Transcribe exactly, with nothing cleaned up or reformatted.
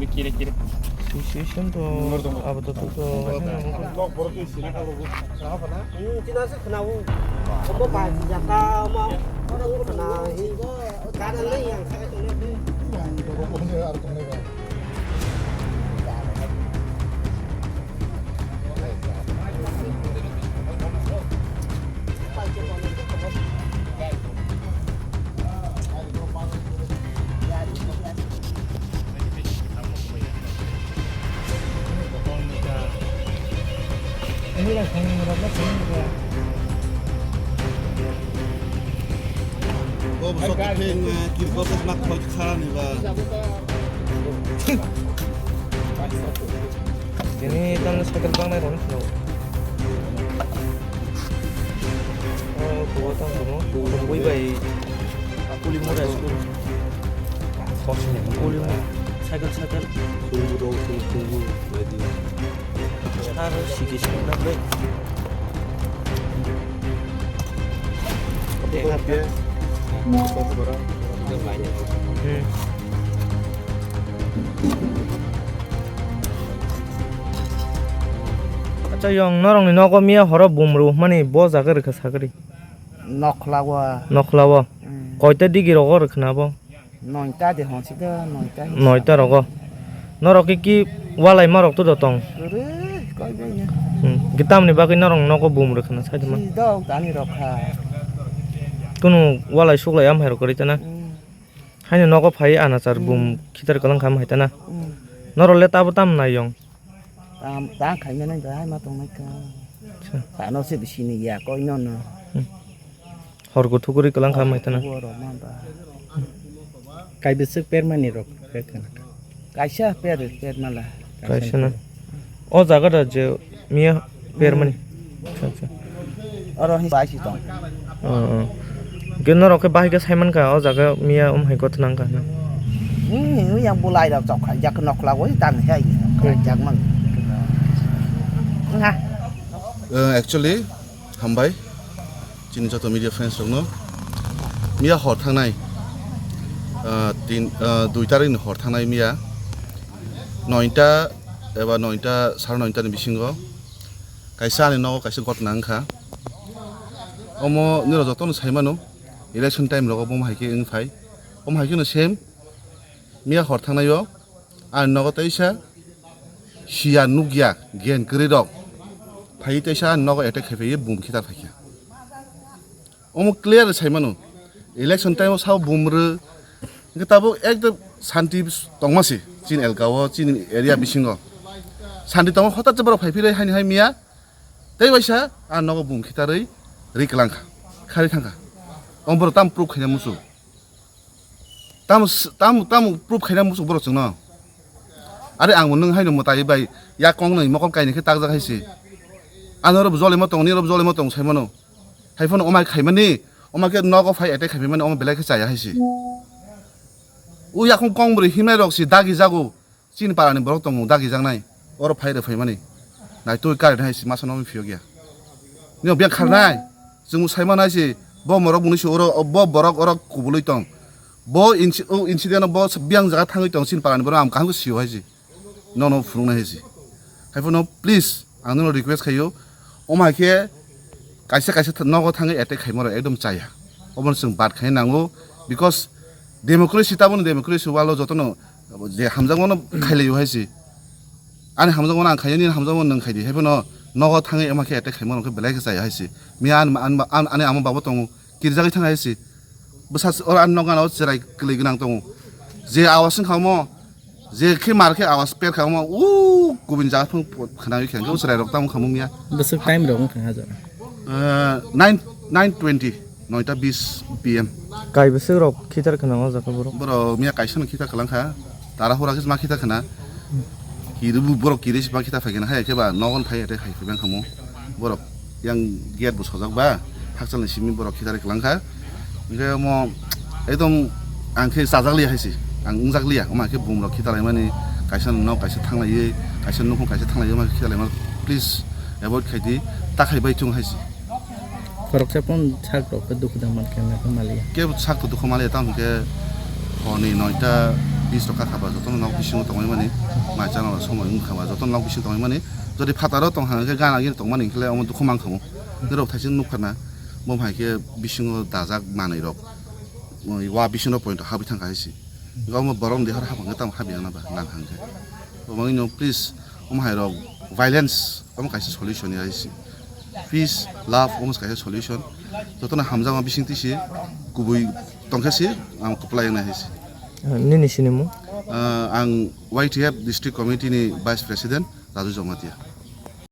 Situation to apatatto to. Bo bwswk khe, eh, kirkos mak khoi kha ni ba. Tini tang cycle bang nai rong khno. Oh, kuwa tang kuno. Kuwi bai. Kuli mo da school. Kuli mo. Cycle, cycle. Tunggu dong, tunggu, tunggu. Aro sikis na bre. Hmm. Acha, yong norokni nogo miya horo bumru hwnmani bo jaga rwkha sagri. Nokhla o. Nokhla o. Hmm. Koita digi rogo rwkhna bo? Noita de hwnsi da, noita. Noita rogo. Norok ki, ki walai marok to do tong? Ore, koi bai ya. Hmm. Ki tamni bagwi norok nogo bum rwkhna saidima? Ki dok tani rokha. Kunu walai suklai am hai rok kwrwi tana? Hmm. Haino nogo phai anachar bum khitar kwlang kham hai tana? Hmm. Norok le tabo tam nai yong? Tam, tam khaina nai da, hai ma tong nai ka. Acha. Tano se bisi ni ya, koi no no. Hmm. Hor go thukuri kwlang kha mai tana. Hor go ro ma ba. Kai bisik permani rok, permani. Kaisa per, per mala. Kaisa na. O jaga da je miya permani. Hmm. Acha, acha. Oro hi bai si tong. Oh, oh. Ke norok khe bahai khe saiman kha, o jaga miya um hai gotnang kha na. Hmm, yang bulai rok chok kha, jak nok la goi tan hai. Hmm. Jak mang. Nga. Eh, actually, hambai. Chini joto media friends rokno. Miya hor thangnai, ah, tin, ah, dui tarikni hor thangnai miya. Noita eba noita, sare noita ni bisingo kaisa ani nogo kaisa gotna wngkha. Omo nirok jotono saimano, election time rogo bo hai khe wngphai. Omo hai kheno same miya hor thangnaio ani nogo teisa siya nukya gen kwrwi rok phaiwi teisa ani nogo attack khai phaiwi bum khitar phaikha. Omo clear sai mano. Election time o sao bumrw. Hwnkhe tabuk ekdom santi tongma se chini elka o, chini area bisingo. Santi tongma hota se borok phai philai haini hai miya. Tei waisa a nogo bum khitarwi ri kwlang kha. Khari thang kha. Omo borok tam proof khaina musu. Tamo s-, tamo, tamo proof khaina muchung borok chwngno. Are ang bo nwng haino mwtai bai yak kong nai mokol kainwi khe takjak hai se. Ano oro bo jolima tong, nini oro bo jolima tong sai mano. Hai phano omai khaimani, omai khe nogo phai attack khai mani, omo belai khe chaya hai se. O yakung kong bwrwi himnai rok se dagi jago. Chini parani borok tongo dagijaknai, oro phai rw phaimani. Naitugwi current hai se masa nokni phiyok ya. Nini biyang kharnai, chwngbo sai manai se, bo morok buni se oro, bo borok oro kubulwi tong. Bo inci-, o incident o bo biyang jaga thangwi tong, chini parani borok ang kaham khe sio hai se. Nono phunuknai hai se. Hai phano please, ang nono request khaio, omo hai khe kaisa kaisa th-, nogo thangwi attack khaima rok ekdom chaya. Obono chwng bad khaina nango, because democracy, taboni democracy world o jotono je hamjakmano khailaio hai se. Ani hamjakmano ang khaio, nini hamjakmano nwng khaidi. Hai phano nogo thangwi omo khe attack khaima rok khe belai khe chaya hai se. Miya ani, ani, ani, ani ama babo tongo, kirjagwi thang hai se. Bwsa oro ani nok gana o chwrai kwlwi gwnang tongo. Je awas wngkha omo, je khe mar khe awas per kha omo, u kubun jaga phano khwnawi khe hwnkhe o chwrai rok tamo khamu miya. Bwswk time rok wngkha ha jora? Eh, nine, nine twenty, noita bis P M. Kai bwswk rok khitar khna o jaga borok? Borok miya kaisa no khitar kwlang kha. Tara hura khe ma khitar khna. Kiri bu borok kiri si ma khitar phai khna hai khe ba nogon phai ate khai phai bang khamu. Borok yang gate bo sojak ba, hakchal ni simi borok khitar kwlang kha. Hwnkhe omo ekdom ang khe chajak liya hai se, ang wngjak liya, omo hai khe bumrok khitar laimani, kaisa nok kaisa thang laiwi, kaisa nukhung kaisa thang laiwi, omo hai khe khitar laimani, please avoid khai di, ta khai bai chwng hai se. Khoroksa pon sak rok khe dukhu da man khe na khe maliya. Kebo sak to dukhu maliya, tamo hwnkhe hor ni noita Peace rok kha ba jotono nok bisingo tongmani, mai chana somoi wngkha ba jotono nok bisingo tongmani. Jodi phataro tong hang khe gana gini tongmani hwnkhe omo dukhu mankha mo. Norok thaising nukha na, bo hai khe bisingo dajak manwi rok, wa bisingo point habwi thangkha hai si. Omo borok ni dehor habang khe tamo habya na ba nang hang khe. Omo no please, omo hai rok violence omo kaisa solution ya hai si. Peace, love omo kaisa solution. Jotono hamjakma bising twi si kubui tongkhe si ang kwplai wngnai hai si. Nini sinimung? Ah, ang Y T F District Committee ni Vice President Raju Jamatia.